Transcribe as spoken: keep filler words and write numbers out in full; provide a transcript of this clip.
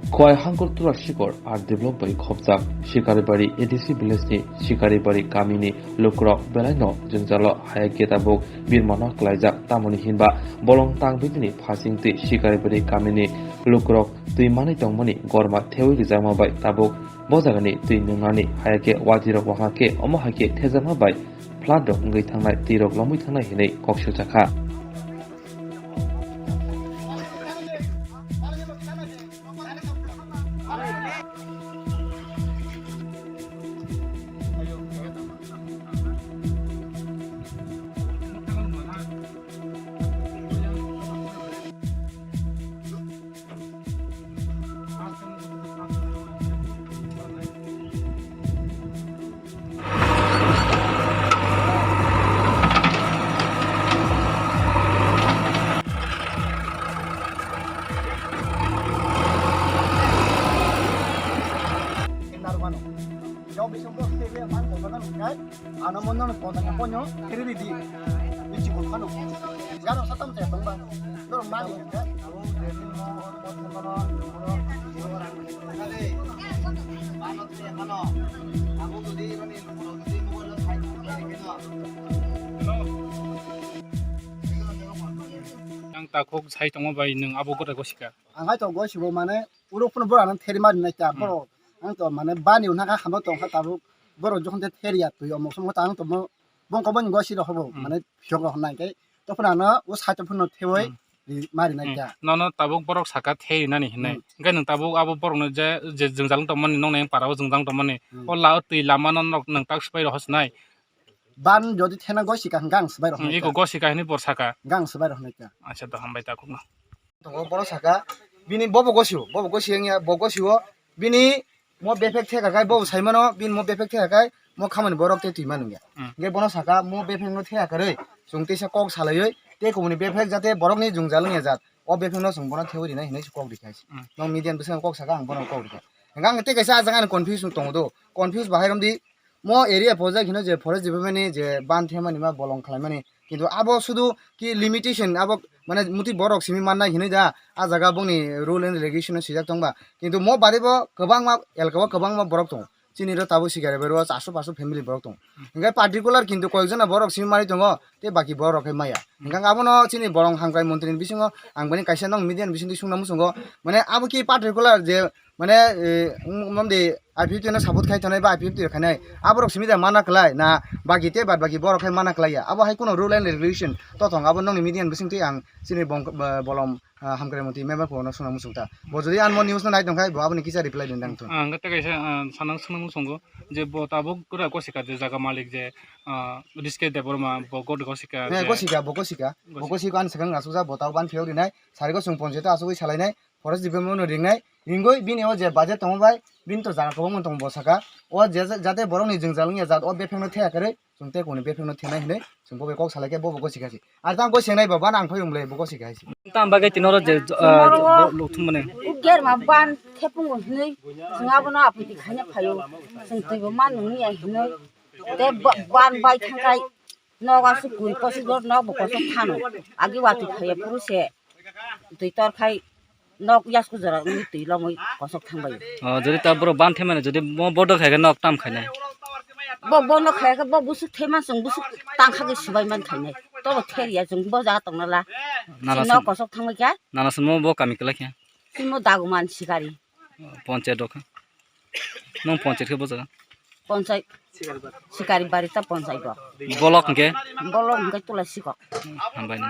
Khowai Hangkor Tura Sikor R D block bai khopjak Sikaribari A D C village ni Sikaribari kamini lukurok belaino jwngjalo haya khe tabuk birmano klaijak, tamoni hinba bolong tang bidini phasing twi Sikaribari kamini lukurok twi manwi tongmani gorma thewi rijakma bai tabuk bo jagani twi nwngnani haya khe watirok wahang khe omo hai khe thejakma bai flood rok wngwi thangnai, twirok lomwi thangnai hinwi kok sujak kha. Ano mono no kota ka ponyo kiri di di. Bichi ko khano. Garo satam te tong ba. Dor mani ka. Ang takhuk sai tongo bai nwng abo gota gosika. Ang hai to gosibo mane uro phano bora nang theri mari nai ta Hmm. boro. Ang to mane bani unha ka hamo tong kha tabuk boro jokhon te theri ya twi omo somo ta ang to mo bongko bani gosi rok hobo Hmm. mane phiyok rok nai kai to phano ano o side phano thewoi Hmm. ri mari nai Hmm. ta. Nono tabuk borok saka theri nani hinai. Hmm. Hingke nwng tabuk abo borok no je, je jwngjal wng tongmani nong nai para o jwngjal wng tongmani. Hmm. O la o twi lama no nok nwng tak swbai rok hosinai. Ban jodi thena gosi ka hingke ang swbai rok Hmm, nai iko ta. Gosi ka hinui bor saka. Hingke ang swbai rok nai ta. Acha to hambai takhuk no. Tongo, bono saka, bini bobo gosio, bobo gosi wngya, bo gosio, bini mo befek theka kai, bobo sai mano, bini mo befek theka kai, mo khamani borok tei twi manu ya. Hmm. Hingke bono saka, mo befek no theka karwi, chwng teisa kok salaiwi, tei kubuni befek jate borok ni jwngjal wngya jat, o befek no chwng bono thewi rinai hinui se kok rikha se. Hmm. Nong media ni bwskango kok saka, ang bono kok rikha. Hingke ang tei kaisa ah jaga ni confuse tongo do, confuse bahai romdi, mo area project hino je forest department ni je ban themani ma bolong khlaimani, kintu abo sudu ki limitation abo mane muti borok simi mannai hinui da, a jaga bongni rule and regulation no swijak tongba, kintu mo bari bo kwbangma elka o kwbangma borok tongo, chini ro tabuk sikare bai ro chaso paso family borok tongo, hingke particular kintu koyekjona borok simi mari tongo tei baki borok khe maya, hingke abono chini bolong hamkrai montri ni bisingo ang bini kaisa nong media ni bisingtwi sungna muchungo, mane abo ki particular je mane, eh, wng-, wng di I P F T no support khai tongnai ba I P F T rok khainai. Aborok simi da mana klai na bagi te bad bagi borok khai mana klai ya. Abo hai kuno rule and regulation to thong abo nongni media ni bising twi ang chini bong-, bo-, bolom, ah, hamkrai mantwi member ko no suna muchung ta. Bo jodi ang mo news no nai tong khai bo aboni kisa reply din dang thun. Ang kata kaisa, ah, sanang suna muchungo je bo tabuk kura gosika je jaga malik je, ah, Riske Debbarma bo god gosika He, je gosika, bo gosika. Bo Gosika. Gosika ang sakang asukja bo tau ban phiyok rinai. Sarigo sung ponche to asugui salai nai. Forest department no ringnai, ringoi bini o je budget tongo bai, bini to jaga kwbangma tongo bo saka. O je, je, jate borok ni jwngjal wngya jat o befek no thea kwrwi, chwng tei kuni befek no thenai hinui chwng bo bai kok salai khe bo bo gosi kha si. Ar tang gosi nai ba, bana ang phai rwng le bo gosi kha si. Tam bagwi tini oro je, ah, Tomorrow bo luk thum mani. Uger ma ban thepung hinui chwng abono aphuti khaina phaio. Chwng twi bo man nung ya hinui. Te ba-, ban bai thangkai. Nogo aswk kuri kosi gor nok bo kosok thano. Agi watwi phaiya phuru se twi tor khai nok yasku jora wngwi twi lomwi kosok thangbai. O, jodi ta borok ban themani, jodi mo bodo khai khe nok tam khainai. Bo bono khai khe bo busuk thema chwng busuk tang khagwi subai man khainai. Tobo theriya chwng bo jaga tongna la. Nana Chwng nok sam-, kosok thangbai kha. Nana samo bo kami kwlai khe. Timo daguman sikari. Ponchayat rok kha. Nung ponchayat khe bo jaga? Ponchayat. Sikari bari ta ponchayat bo. Bolok hwnkhe? Bolok hwnkhe Tula Sikok. Hambai nung.